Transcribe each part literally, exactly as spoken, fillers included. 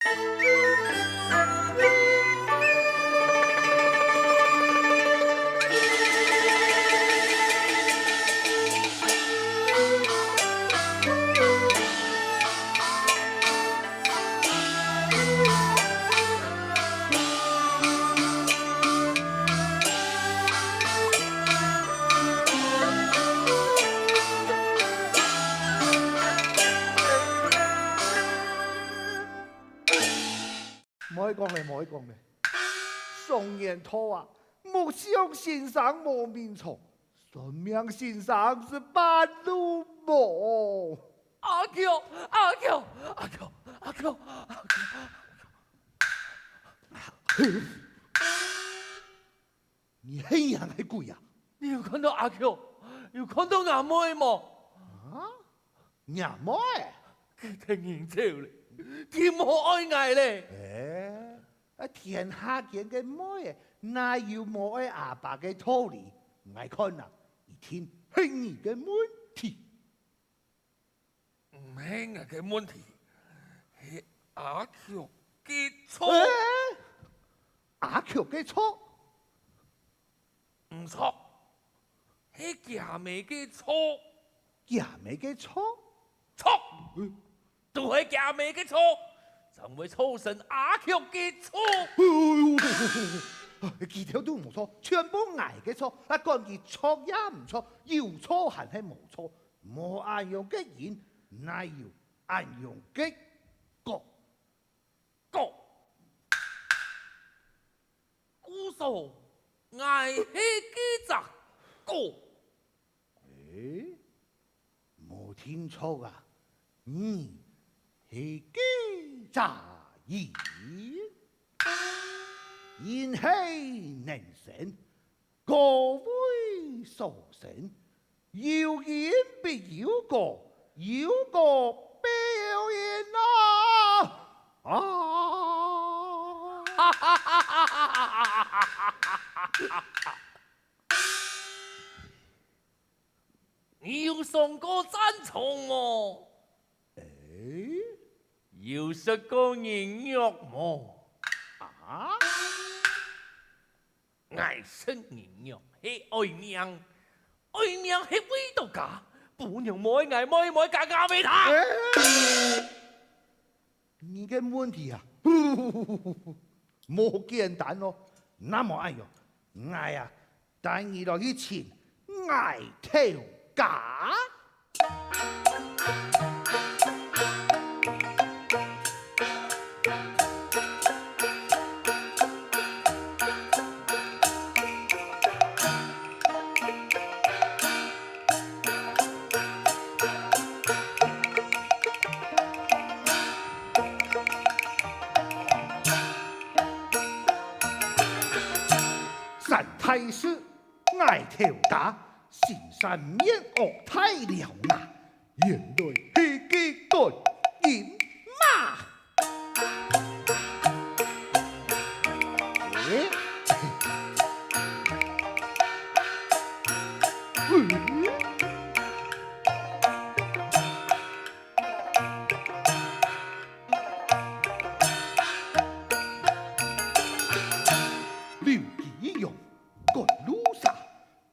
毋好講咧，毋好講咧。常言道啊，木匠先生無眠床，算命先生係半路無。阿強，阿強，阿強，阿強，阿強。你係仰个鬼啊？你有看到阿強？有看到吾妹無？啊？若妹？佢得人走咧，佢無愛𠊎咧。欸，啊，天下間个妹仔，哪有無愛阿爸个道理？𠊎看啊，一定係你个問題。 毋係𠊎个問題，係阿強个錯。欸？阿強个錯？毋著，係厥姆个錯。厥姆个錯？著！嗯。都係厥姆个錯，正會造成阿強个錯。哎喲，佢兜都無錯，全部𠊎个錯，啊，管佢著也毋著，有錯還係無錯。 無恁樣个因，哪有恁樣个果？果。故所，𠊎係該隻果。欸，無聽著啊，你係該隻因。因係能生， 果為所生，有因必有果，有果必有因啊！啊！你有上過戰場無？欸？有食過人肉無？啊？ 𠊎食人肉係愛命，愛命係為著家，餔娘無愛𠊎，無愛𠊎，𠊎毋會聽。欸！你个問題啊，無簡單哦。那無恁樣，𠊎啊，帶你來去尋𠊎頭家。 三太師， 𠊎頭家，心善面惡大了啊！原來係該短音馬！欸？劉基用，趕路儕，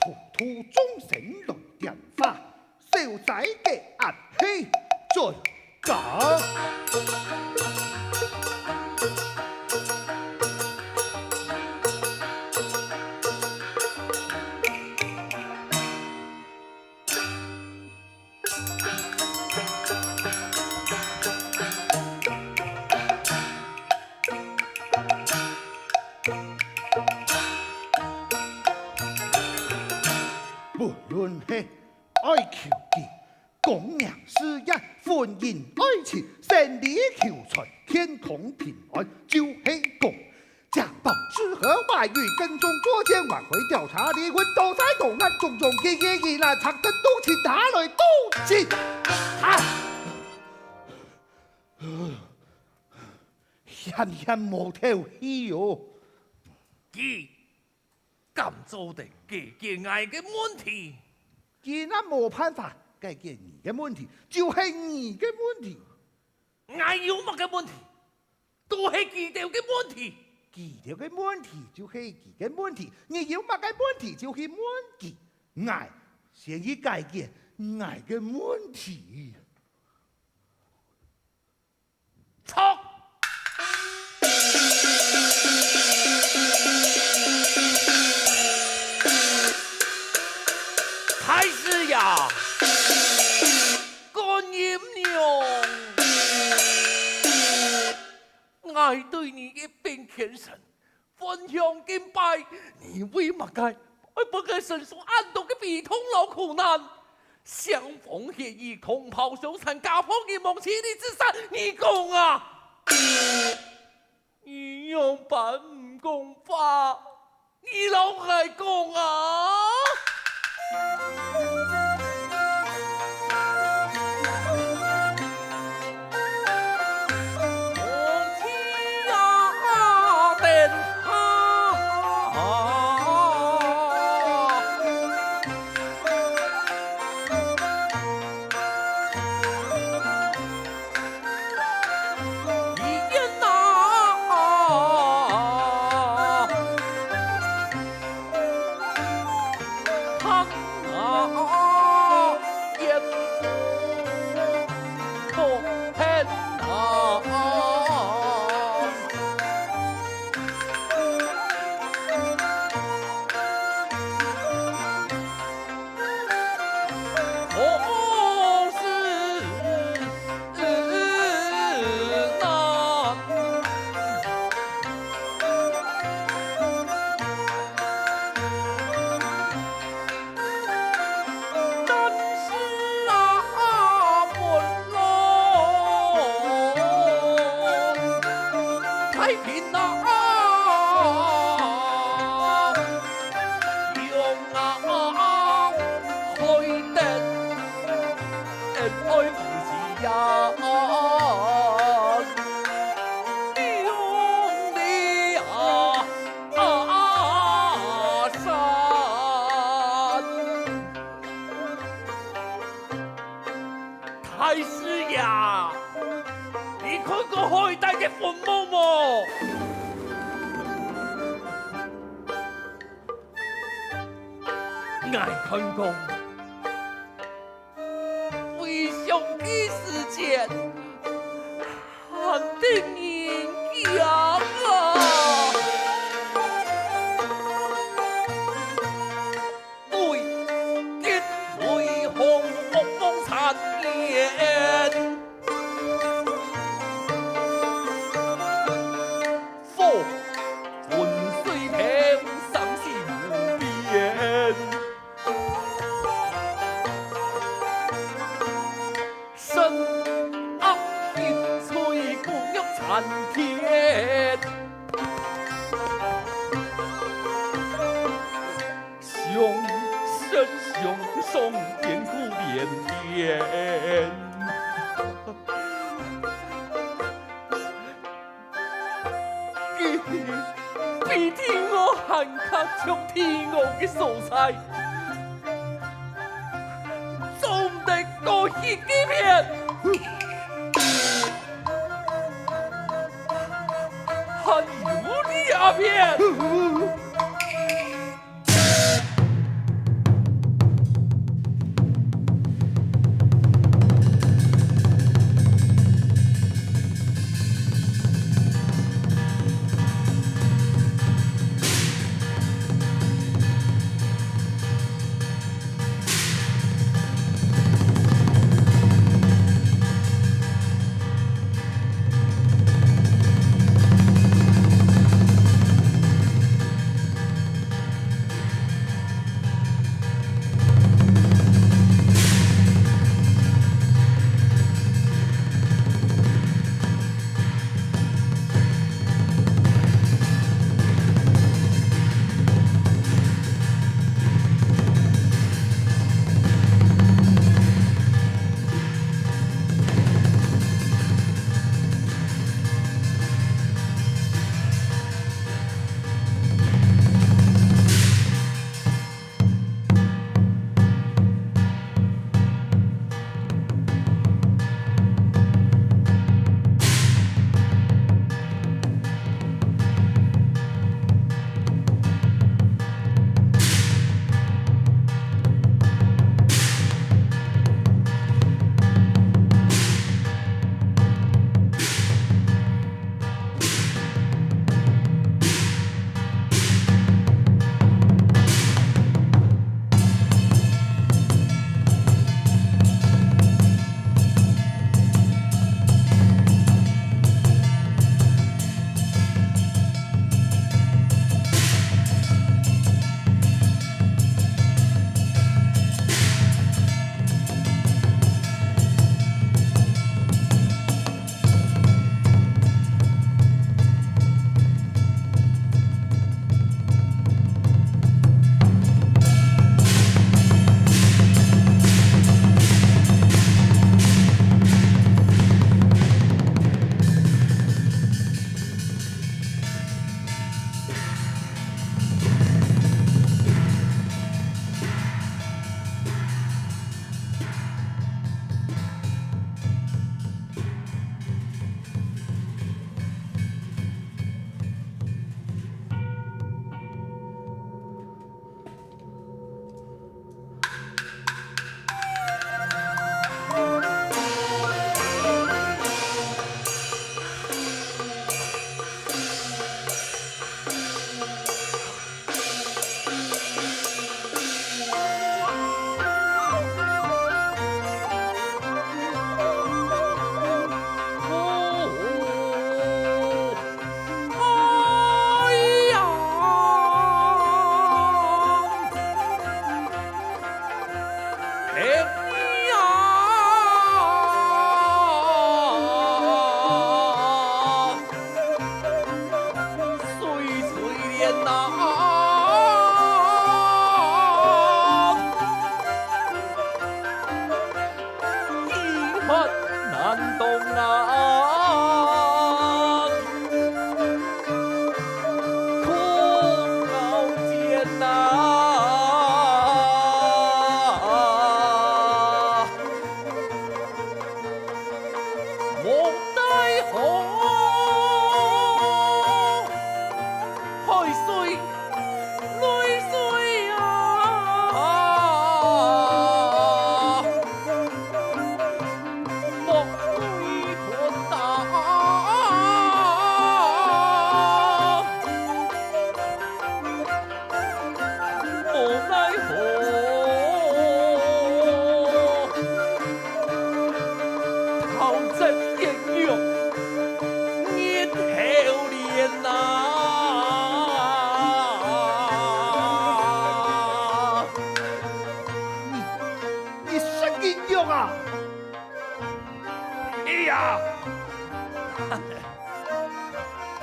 普渡眾生來拈花，消災解厄係最佳。無論係愛求吉、功名事業、婚姻愛情、生理求財、健康平安，就係講 薑黃枳槐、跟蹤捉姦、挽回調查、離婚、多災多難、種種奇奇異難，常生都請他來度盡。啊！險險無透氣哦！佢敢做得解決𠊎个問題？佢若無辦法解決你个問題，就係你个問題。𠊎有麼个問題？佢兜个問題。佢兜个問題就係佢个問題，你有麼个問題就去問佢。𠊎先去解決𠊎个問題。 著！大師爺，觀音娘，𠊎對你一片虔誠， 分享敬拜，你為麼个愛分佢承受恁多个悲痛摎苦難？腥風血雨，同胞相殘，家破人亡，妻離子散，你講啊！你仰般毋講話？你摎𠊎講啊！ 大師爺，你看過海帶个墳墓無？𠊎看過。 非常个時節，還得人驚啊！雷擊雷轟，屋荒殘煙，火焚水泡，生死無邊。 神壓興衰，鼓弱殘天。相生相傷，變故連連。 佢比天涯還較像天涯个所在，做毋得過去該片，還有這片。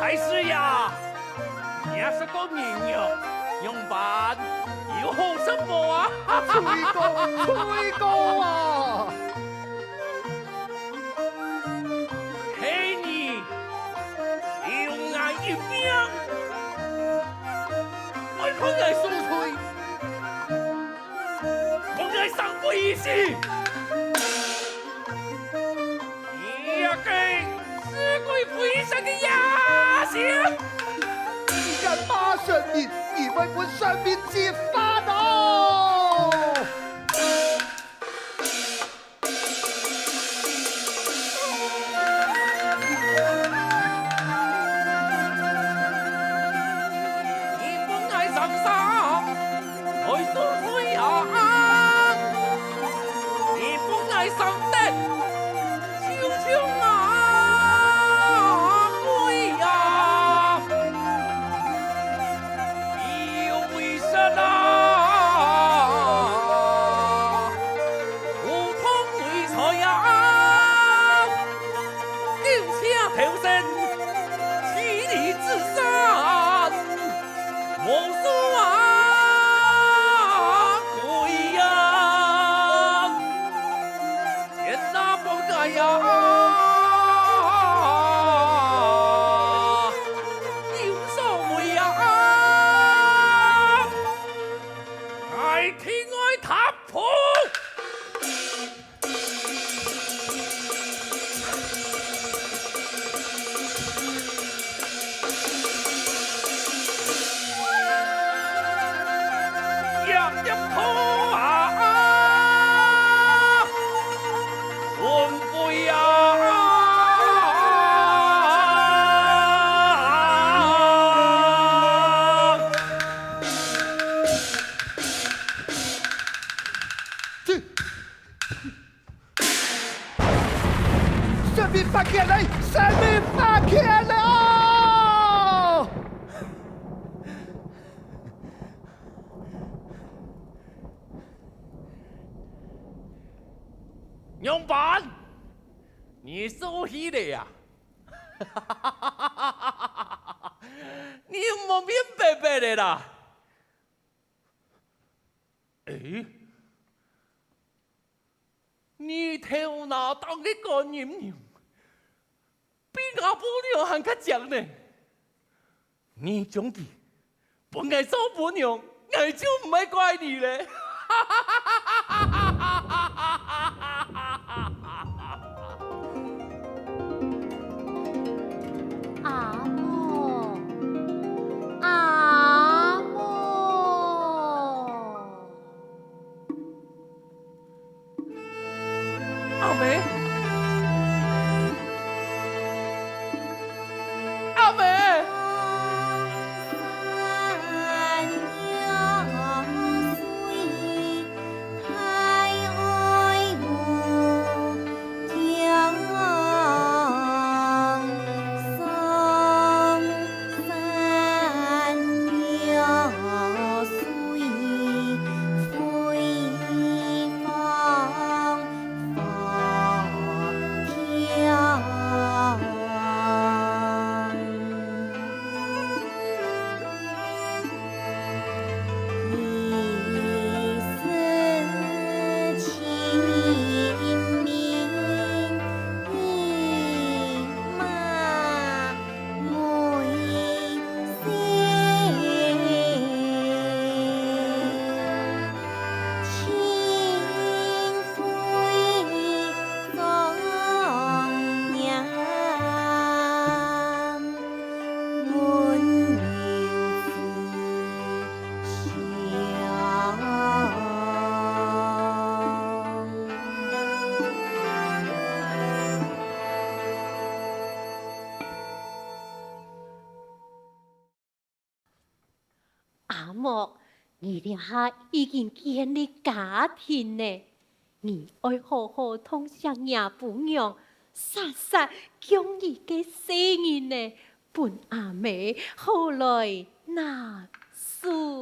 大師爺，你也食過人肉，仰般，有好食無啊？衰過，衰過啊！係你留𠊎一命，愛分𠊎受罪，分𠊎生不如死。 你這個死鬼，飛山个野性！你敢罵神明，你會分神明責罰哦！你分𠊎生生，愛受罪啊！你分𠊎生得， 就像啊鬼啊，有為食啊，無痛為財啊，丟車投身千里之山，無數啊鬼啊！ 天哪，放下呀！有所謂啊！𠊎定愛踏破！ 神明發譴了！神明發譴了！仰般？你輸去了呀？你無面白白个啦！ 欸，你頭那頂个觀音娘，比吾餔娘還較靚呢！你將佢分𠊎做餔娘，𠊎就毋會怪你了。 阿母，阿母。阿姆，阿姆。阿木，你這下已經建立家庭了，你愛好好疼惜若餔娘，煞煞降一個細人仔，分阿姆好來納孫。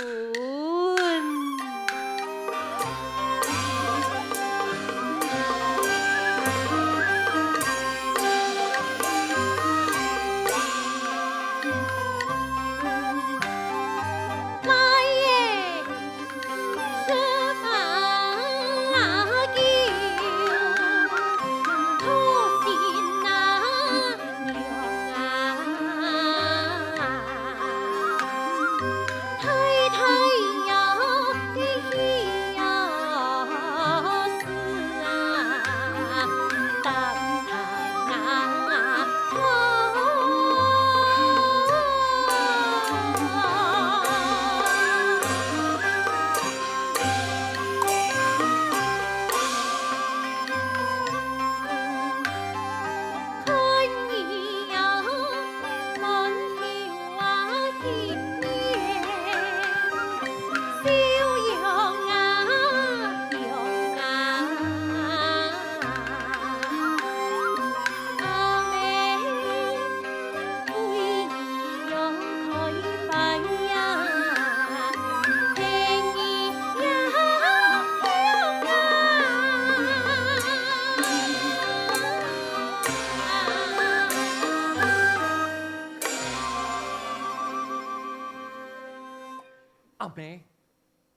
阿姆，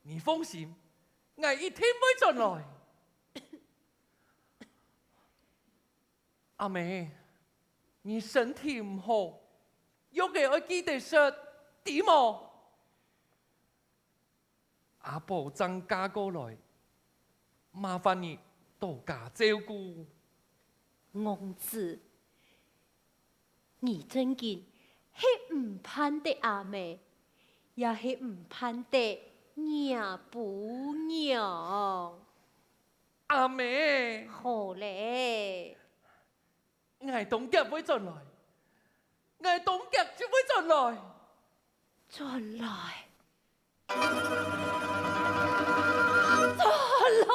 你放心，𠊎一定會轉來。阿姆，你身體毋好，藥仔愛記得食，知無？阿婆正嫁過來，麻煩你多加照顧。王子，你正經係毋盼得阿姆，也係毋盼得若餔娘。阿姆！好咧！ 𠊎當遽會轉來，𠊎當遽就會轉來。轉來，轉來！